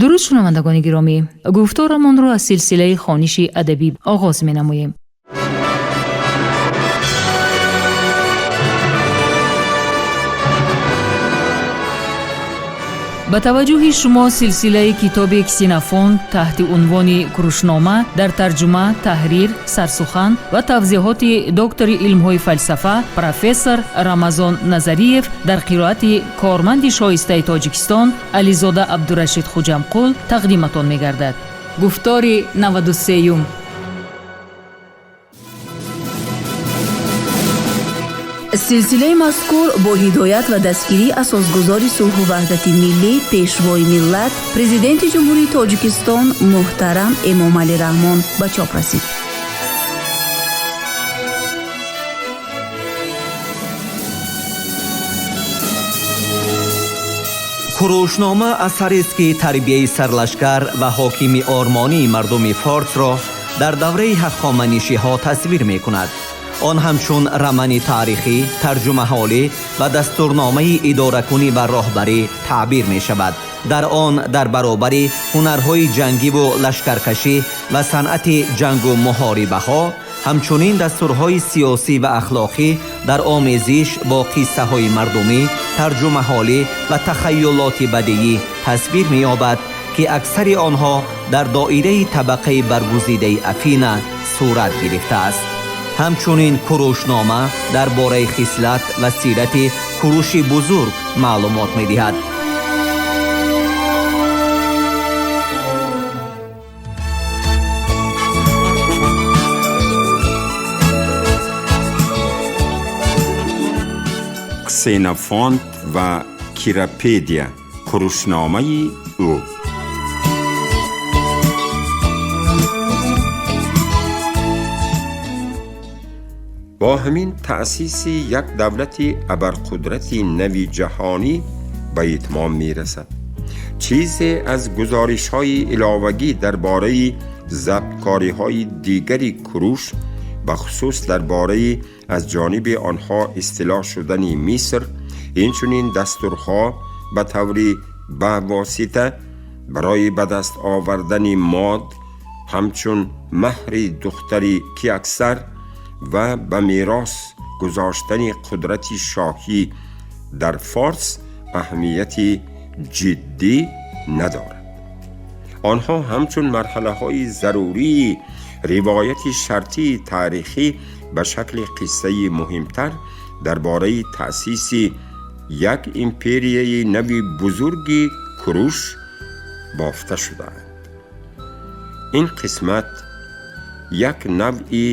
Дуруд, шунавандагони гиромӣ! Гуфторамонро аз силсилаи хониши адабӣ оғоз менамоем. Ба таваҷҷӯҳи шумо силсилаи китоби Ксенофонт таҳти унвони Курушнома дар тарҷума, таҳрир, сарсухан ва тавзеҳоти доктори илмҳои фалсафа, профессор Рамазон Назариев дар қироати корманди шоистаи Тоҷикистон Ализода Абдурашид Хуҷамқул тақдиматон мегардад. Гуфтори 93-юм. Силсилаи мазкур бо ҳидоят ва дастгирии асосгузори сулҳу ваҳдати миллӣ, Пешвои миллат, Президенти Ҷумҳурии Тоҷикистон муҳтарам Эмомалӣ Раҳмон ба чоп расид. Курушнома асарест, ки тарбияи сарлашкар ва ҳокими ормонии мардуми форсро дар давраи ҳахоманишиҳо тасвир мекунад. Он ҳамчун рамани таърихӣ, тарҷумаҳолӣ ва дастурномаи идоракунӣ ва роҳбарӣ таъбир мешавад. Дар он дар баробари ҳунарҳои ҷангиву лашкаркашӣ ва санъати ҷангу муҳорибаҳо, ҳамчунин дастурҳои сиёсӣ ва ахлоқӣ дар омезиш бо қиссаҳои мардумӣ, тарҷумаҳолӣ ва тахайюлоти бадиӣ тасвир меёбад, ки аксари онҳо дар доираи табақаи баргузидаи Афина сурат гирифтааст. Ҳамчунин Курушнома дар бораи хислат ва сирати Куруши Бузург маълумот медиҳад. Ксенофонт ва Кирапедия, Курушномаи ӯ. Бо ҳамин таъсиси як давлати абарқудрати нави ҷаҳонӣ ба итмом мерасад. Чизе аз гузоришҳои иловагӣ дар бораи забткориҳои дигари Куруш, бахусус дар бораи аз ҷониби онҳо истилоҳ шудани Миср, инчунин дастурҳо ба таври бавосита барои ба даст овардани мод ҳамчун маҳри духтари Киаксар ва ба мерос гузоштани қудрати шоҳӣ дар форс аҳамияти ҷиддӣ надорад. Онҳо ҳамчун марҳалаҳои зарурии ривояти шартии таърихӣ ба шакли қиссаи муҳимтар дар бораи таъсиси як империяи нави бузурги Куруш бофта шудаанд. Ин қисмат як навъи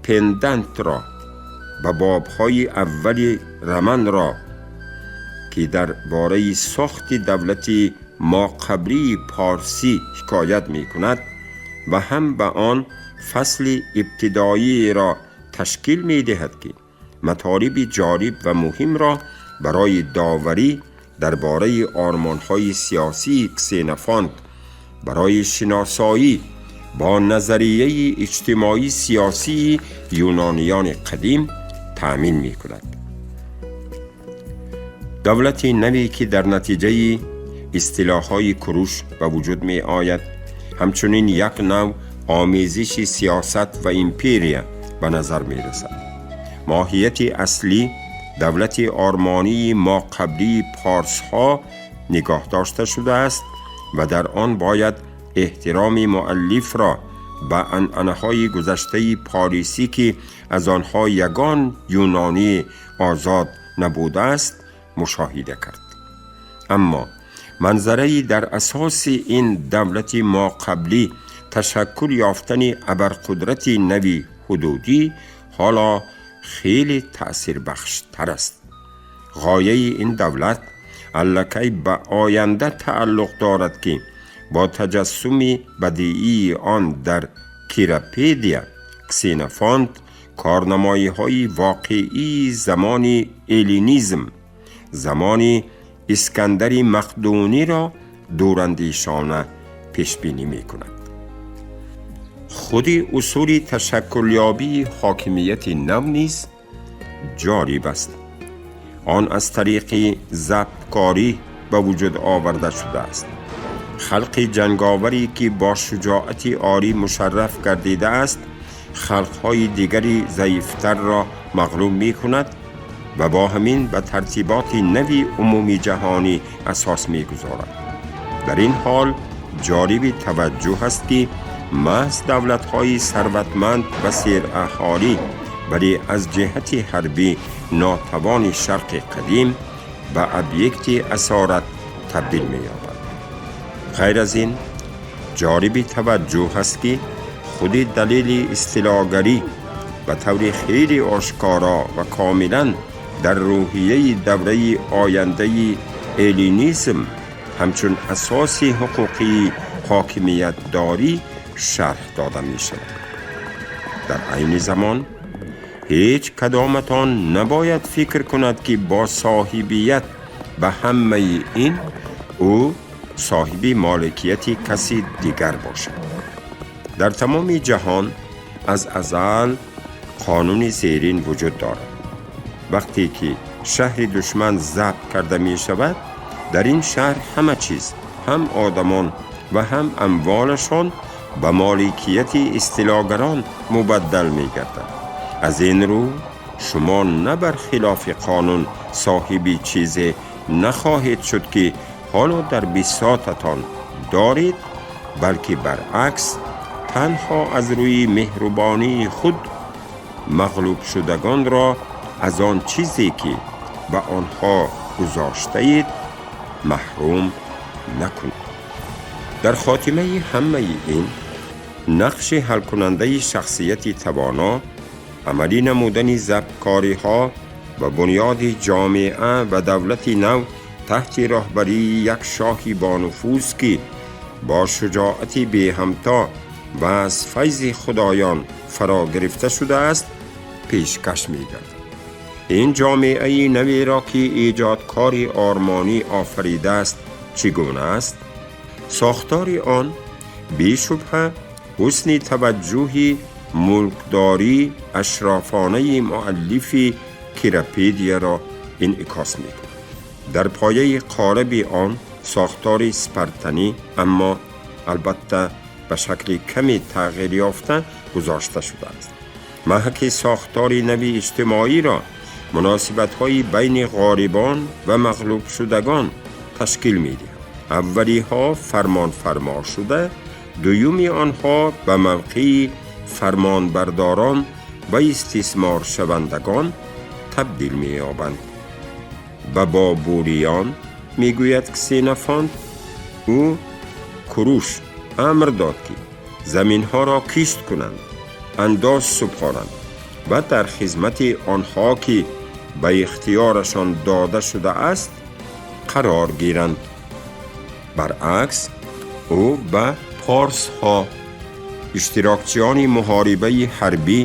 пендантро ба бобҳои аввали романро, ки дар бораи сохти давлати моқаблии парсӣ ҳикоят мекунад ва ҳам ба он фасли ибтидоиро ташкил медиҳад, ки матолиби ҷолиб ва муҳимро барои доварӣ дар бораи ормонҳои сиёсии Ксенофонт барои шиносоӣ бо назарияи иҷтимоӣ сиёсии юнониёни қадим таъмин мекунад. Давлати наве, ки дар натиҷаи истилоҳҳои Куруш ба вуҷуд меояд, ҳамчунин як нав омезиши сиёсат ва империя ба назар мерасад. Моҳияти аслӣ давлати ормонии моқаблии парсҳо нигоҳ дошта шудааст ва дар он бояд эҳтироми муаллифро ба анъанаҳои гузаштаи порисӣ, ки аз онҳо ягон юнонӣ озод набудааст, мушоҳида кард. Аммо манзараи дар асоси ин давлати моқаблӣ ташаккул ёфтани абарқудрати нави ҳудудӣ ҳоло хеле таъсирбахштар аст. Ғояи ин давлат аллакай ба оянда тааллуқ дорад, ки бо таҷассуми бадиии он дар Кирапедия Ксенофонт корнамоиҳои воқеии замони эллинизм, замони Искандари Мақдуниро дурандешона пешбинӣ мекунад. Худи усули ташаккулёбии ҳокимияти нав низ ҷолиб аст. Он аз тариқи забткорӣ ба вуҷуд оварда шудааст. Халқи ҷанговаре ки бо шуҷоати орӣ мушарраф гардидааст, халқҳои дигари заифтарро мағлуб мекунад ва бо ҳамин ба тартиботи нави умуми ҷаҳонӣ асос мегузорад. Дар ин ҳол ҷолиби таваҷҷӯҳ аст, ки маҳз давлатҳои сарватманд ва сераҳолӣ, вале аз ҷиҳати ҳарбӣ нотавони Шарқи Қадим ба объекти асорат табдил меёбад. Ғайр аз ин, ҷолиби таваҷҷӯҳ аст, ки худи далели истилогарӣ ба таври хеле ошкоро ва комилан дар рӯҳияи давраи ояндаи эллинизм ҳамчун асоси ҳуқуқии ҳокимиятдорӣ шарҳ дода мешавад. Дар айни замон ҳеҷ кадоматон набояд фикр кунад, ки бо соҳибият ба ҳамаи ин ӯ соҳиби моликияти каси дигар бошад. Дар тамоми ҷаҳон аз азал қонуни зерин вуҷуд дорад: вақте ки шаҳри душман забт карда мешавад, дар ин шаҳр ҳама чиз, ҳам одамон ва ҳам амволашон, ба моликияти истилогарон мубаддал мегардад. Аз ин рӯ шумо на бар хилофи қонун соҳиби чизе нахоҳед шуд, ки ҳоло дар бисотатон доред, балки баръакс, танҳо аз рӯи меҳрубонии худ мағлубшудагонро аз он чизе, ки ба онҳо гузоштаед, маҳрум накунед. Дар хотимаи ҳамаи ин, нақши ҳалкунандаи шахсияти тавоно, амалӣ намудани забткориҳо ва бунёди ҷомеа ва давлати нав таҳти роҳбарии як шоҳи бонуфуз, ки бо шуҷоати беҳамто ва аз файзи худоён фаро гирифта шудааст, пешкаш мегардад. Ин ҷомеаи наверо, ки эҷодкори ормонӣ офаридааст, чӣ гуна аст? Сохтори он бешубҳа ҳусни таваҷҷӯҳи мулкдорӣ ашрофонаи муаллифи Кирапедияро инъикос мекунад. Дар пояи қолаби он сохтори спартанӣ, аммо албатта ба шакли каме тағйир ёфта, гузошта шудааст. Маҳаки сохтори нави иҷтимоиро муносибатҳои байни ғорибон ва мағлубшудагон ташкил медиҳад. Аввалиҳо фармонфармо шуда, дуюми онҳо ба мавқеи фармонбардорон ва истисморшавандагон табдил меёбанд. Ба бобуриён, мегӯяд Ксенофонт, ӯ, Куруш, амр дод, ки заминҳоро кишт кунанд, андоз супоранд ва дар хизмати онҳо, ки ба ихтиёрашон дода шудааст, қарор гиранд. Баръакс, ӯ ба порсҳо, иштирокчиёни муҳорибаи ҳарбӣ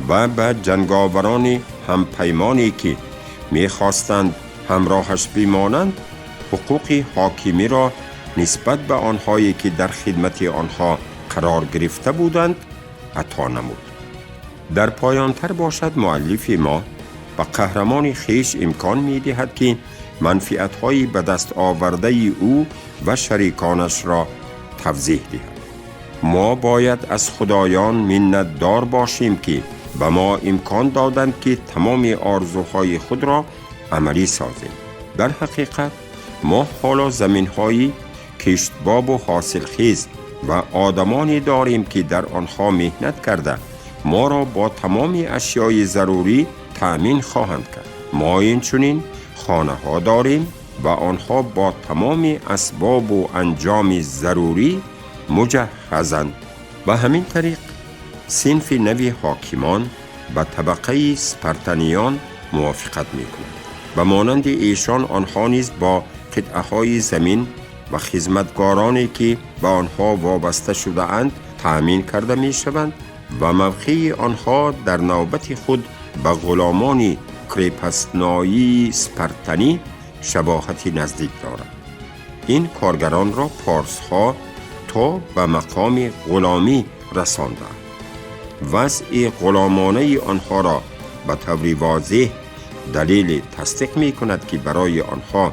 ва ба ҷанговарони ҳампаймоне, ки мехостанд ҳамроҳаш бимонанд, ҳуқуқи ҳокимиро нисбат ба онҳое, ки дар хидмати онҳо қарор гирифта буданд, ато намуд. Дар поёнтар бошад, муаллифи мо ба қаҳрамони хеш имкон медиҳад, ки манфиатҳои ба даст овардаи ӯ ва шариконашро тавзеҳ диҳад. Мо бояд аз худоён миннатдор бошем, ки ба мо имкон доданд, ки тамоми орзуҳои худро амалӣ созем. Дар ҳақиқат, мо ҳоло заминҳои киштбобу ҳосилхез ва одамоне дорем, ки дар онҳо меҳнат карда, моро бо тамоми ашёи зарурӣ таъмин хоҳанд кард. Мо инчунин хонаҳо дорем ва онҳо бо тамоми асбобу анҷоми зарурӣ муҷаҳҳазанд. Ба ҳамин тариқ, синфи нави ҳокимон ба табақаи спартаниён мувофиқат мекунад. Ба монанди эшон, онҳо низ бо қитъаҳои замин ва хизматгороне, ки ба онҳо вобаста шудаанд, таъмин карда мешаванд ва мавқеи онҳо дар навбати худ ба ғуломони крепостноии спартанӣ шабоҳати наздик дорад. Ин коргаронро порсҳо то ба мақоми ғуломӣ расонданд. Вазъи ғуломонаи онҳоро ба таври возеҳ далеле тасдиқ мекунад, ки барои онҳо,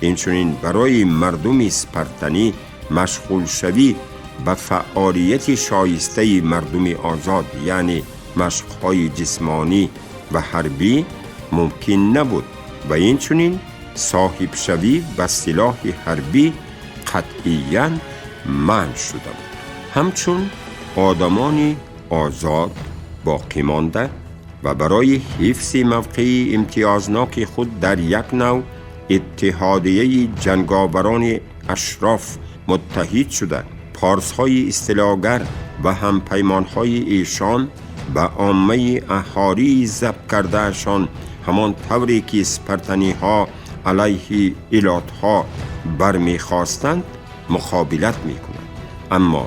инчунин барои мардуми спартанӣ Машғулшавӣ ба фаъолияти шоистаи мардуми озод, яъне машқҳои ҷисмонӣ ва ҳарбӣ, мумкин набуд ва инчунин соҳибшавӣ ба силоҳи ҳарбӣ қатъиян манъ шуда буд. Ҳамчун одамони озод боқӣ монда ва барои ҳифзи мавқеи имтиёзноки худ дар як нав иттиҳодияи ҷанговарони ашроф муттаҳид шуда, порсҳои истилогар ва ҳампаймонҳои эшон ба оммаи аҳолии забт кардаашон ҳамон тавре ки спартаниҳо алайҳи илотҳо бармехостанд, муқобилат мекунанд. Аммо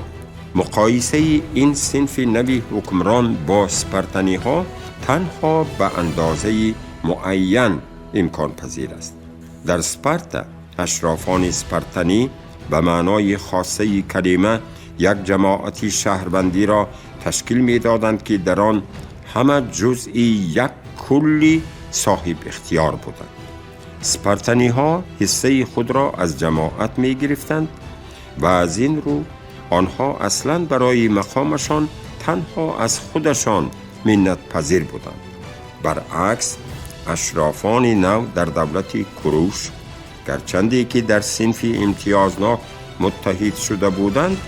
муқоисаи ин синфи нави ҳукмрон бо спартаниҳо танҳо ба андозаи муайян имконпазир аст. Дар Спарта ашрофони спартанӣ ба маънои хосаи калима як ҷамоати шаҳрвандиро ташкил медоданд, ки дар он ҳама ҷузъи як кулли соҳибихтиёр буданд. Спартаниҳо ҳиссаи худро аз ҷамоат мегирифтанд ва аз ин рӯ онҳо аслан барои мақомашон танҳо аз худашон миннатпазир буданд. Баръакс, ашрофони нав дар давлати Куруш, гарчанде ки дар синфи имтиёзнок муттаҳид шуда буданд,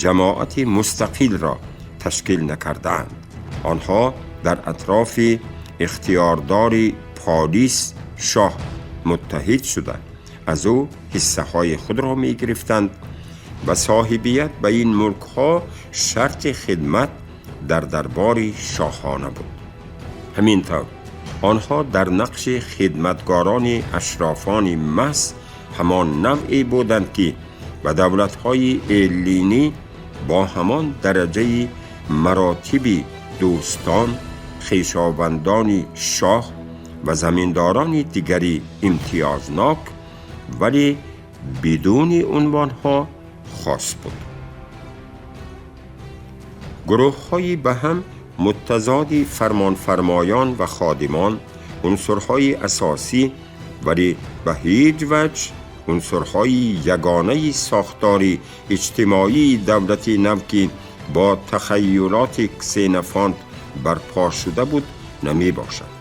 ҷамоати мустақилро ташкил накардаанд. Онҳо дар атрофи ихтиёрдори полис шоҳ муттаҳид шуда, аз ӯ ҳиссаҳои худро мегирифтанд ва соҳибият ба ин мулкҳо шарти хидмат дар дарбори шоҳона буд. Ҳамин тавр, онҳо дар нақши хидматгорони ашрофони маҳз ҳамон навъе буданд, ки ба давлатҳои эллинӣ бо ҳамон дараҷаи маротиби дӯстон, хешовандони шоҳ ва заминдорони дигари имтиёзнок, вале бидуни унвонҳо хос буд. Гурӯҳҳои ба ҳам муттазоди фармонфармоён ва ходимон унсурҳои асосӣ, вале ба ҳеҷ ваҷҳ унсурҳои ягонаи сохтори иҷтимоии давлати нав, ки бо тахайюлоти Ксенофонт барпо шуда буд, намебошад.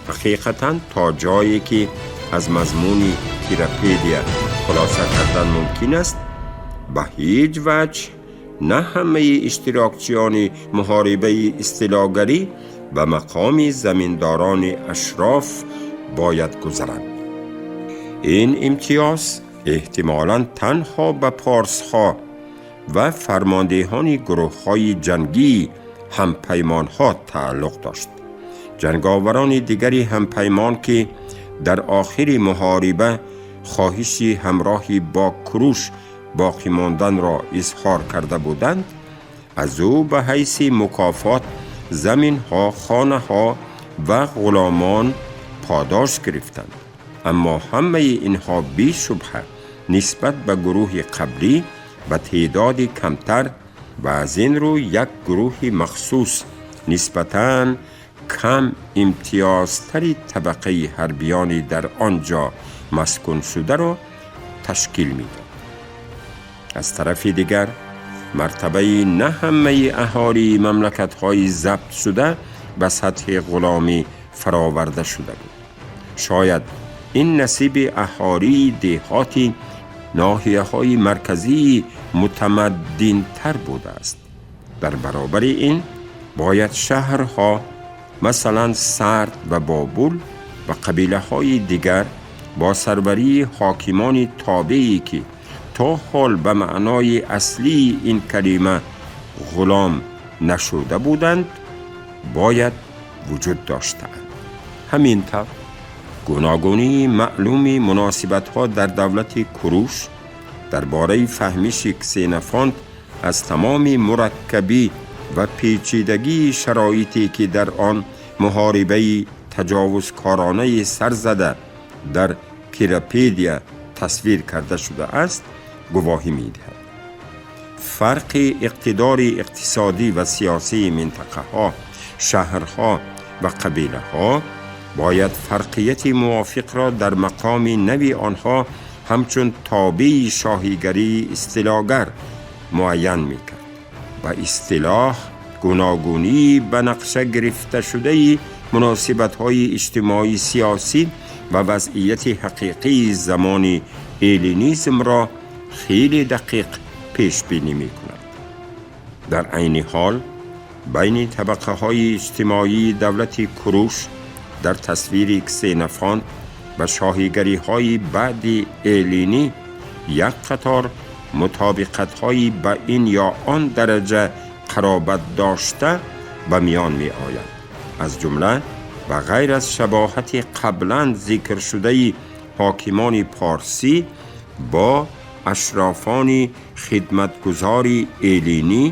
Ҳақиқатан, то ҷое ки аз мазмуни Кирапедия хулоса кардан мумкин аст, ба ҳеҷ ваҷҳ на ҳамаи иштирокчиёни муҳорибаи истилогарӣ ба мақоми заминдорони ашроф бояд гузаранд. Ин имтиёз эҳтимолан танҳо ба порсҳо ва фармондеҳони гурӯҳҳои ҷангии ҳампаймонҳо тааллуқ дошт. Ҷанговарони дигари ҳампаймон, ки дар охири муҳориба хоҳиши ҳамроҳӣ бо Куруш боқӣ монданро изҳор карда буданд, аз ӯ ба ҳайси мукофот заминҳо, хонаҳо ва ғуломон подош гирифтанд. Аммо ҳамаи инҳо бешубҳа нисбат ба гурӯҳи қаблӣ ба теъдоди камтар ва аз ин рӯ як гурӯҳи махсус, нисбатан кам имтиёзтари табақаи ҳарбиёни дар он ҷо маскун шударо ташкил медод. Аз тарафи дигар, мартабаи на ҳамаи аҳолии мамлакатҳои забт шуда ба сатҳи ғуломӣ фароварда шуда буд. Шояд ин насиби аҳолии деҳоти ноҳияҳои марказии мутамаддинтар будааст. Дар баробари ин бояд шаҳрҳо, масалан Сард ва Бобул ва қабилаҳои дигар бо сарварии ҳокимони тобее, ки то ҳол ба маънои аслии ин калима ғулом нашуда буданд, бояд вуҷуд доштаанд. Ҳамин тавр, гуногунии маълуми муносибатҳо дар давлати Куруш дар бораи фаҳмиши Ксенофонт аз тамоми мураккабӣ ва печидагии шароите, ки дар он муҳорибаи таҷовузкоронаи сар зада дар Кирапедия тасвир карда шудааст, гувоҳӣ медиҳад. Фарқи иқтидори иқтисодӣ ва сиёсии минтақаҳо, шаҳрҳо ва қабилаҳо бояд фарқияти мувофиқро дар мақоми нави онҳо ҳамчун тобеи шоҳигарии истилогар муайян мекард. Ба истилоҳ гуногунии ба нақша гирифташудаи муносибатҳои иҷтимоӣ сиёсӣ ва вазъияти ҳақиқии замони эллинизмро хеле дақиқ пешбинӣ мекунад. Дар айни ҳол байни табақаҳои иҷтимоии давлати Куруш дар тасвири Ксенофонт ва шоҳигариҳои баъди эллинӣ як қатор мутобиқатҳои ба ин ё он дараҷа қаробат дошта ба миён меояд. Аз ҷумла ба ғайр аз шабоҳати қаблан зикршудаи ҳокимони порсӣ бо ашрофони хидматгузори эллинӣ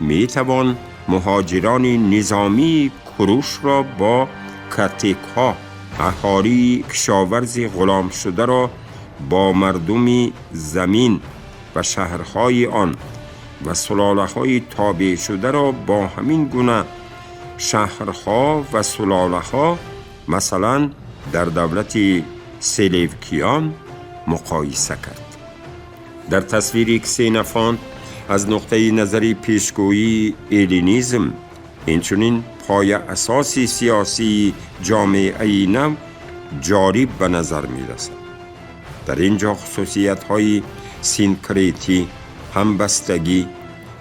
метавон муҳоҷирони низомии Курушро бо катекҳо, аҳолии кишоварзи ғуломшударо бо мардуми замин ва шаҳрҳои он ва сулолаҳои тобеъшударо бо ҳамин гуна шаҳрҳо ва сулолаҳо, масалан дар давлати Селевкиён, муқоиса кард. Дар тасвири Ксенофонт аз нуқтаи назари пешгӯии эллинизм инчунин поя асоси сиёсии ҷомеаи нав ҷолиб ба назар мерасад. Дар ин ҷо хусусиятҳои синкретӣ, ҳамбастагӣ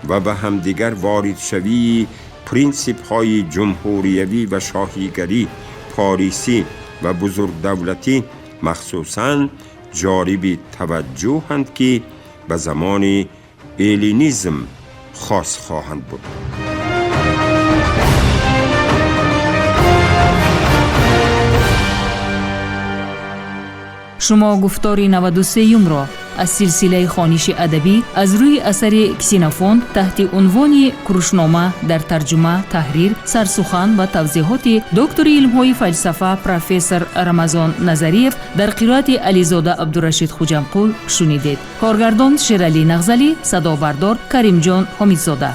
ва ба ҳамдигар воридшавии принсипҳои ҷумҳуриявӣ ва шоҳигарӣ, порисӣ ва бузургдавлатӣ махсусан ҷолиби таваҷҷӯҳанд, ки ба замони эллинизм хос хоҳанд буд. Шумо гуфтори 93-юмро аз силсилаи хониши адабӣ аз рӯи асари Ксенофонт таҳти унвони Курушнома дар тарҷума, таҳрир, сарсухан ва тавзеҳоти доктори илмҳои фалсафа профессор Рамазон Назариев дар қироати Ализода Абдурашид Хуҷамқул шунидед. Коргардон Шералӣ Нағзалӣ, садобардор Каримҷон Ҳомидзода.